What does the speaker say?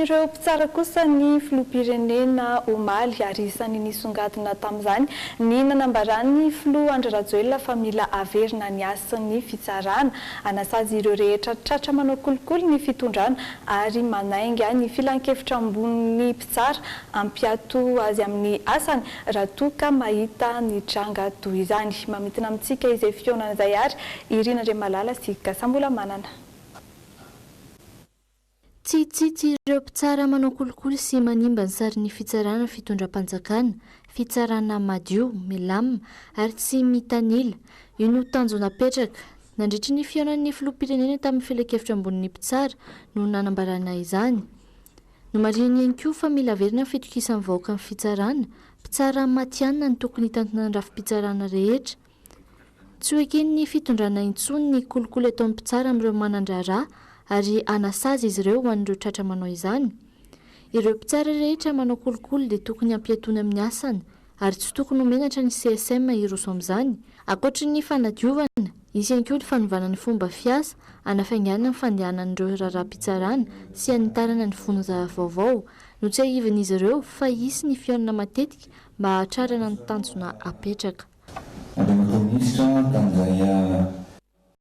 tamin'ireo mpitsara kosa ny filoham-pirenena omaly ary isan'ny nisongadina tamin'izany ny nanambaran'ny filoha Andry Rajoelina fa mila averina ny hasin'ny fitsarana. Hanasazy ireo rehetra tratra manao kolikoly ny fitondrana ary manainga ny filankevitra ambonin'ny mpitsara hampiato azy amin'ny asany raha toa ka mahita ny tranga toy izany. Mamintina amintsika izay fihaonana izay ary i Rina Andriamalala sy Gasambolamanana. Tsy hitsitsy ireo mpitsara manao kolikoly sy manimba ny sarin'ny fitsarana ny fitondram-panjakana, fitsarana madio, milamina ary tsy mitanila. Io no tanjona apetraka. Nandritry ny fihaonan'ny filoham-pirenena tamin'ny filankevitra ambonin'ny mpitsara no nanambarana izany. Nomarihiny ihany koa fa mila averina ny fitokisan'ny vahoaka ny fitsarana, mpitsara matihanina no tokony hitantana ny rafi-pitsarana rehetra. Tsy ho eken'ny fitondrana intsony ny kolikoly ataon'ny mpitsara amin'ireo manan-draharaha ary hanasazy izy ireo ho an'ireo tratra manao izany. Ireo mpitsara rehetra manao kolikoly dia tokony hampiatoana amin'ny asany ary tsy tokony ho menatra ny CSM hiroso amin'izany. Ankoatry ny fanadiovana, hisy ihany koa ny fanovana ny fomba fiasa hanafainganana ny fandehanan'ireo raharaham-pitsarana sy hanitarana ny fonja vaovao. Notsiahivin'izy ireo fa hisy ny fihaonana matetika mba hahatrarana ny tanjona apetraka. Andriamatoa Minisitra, tamin'izay.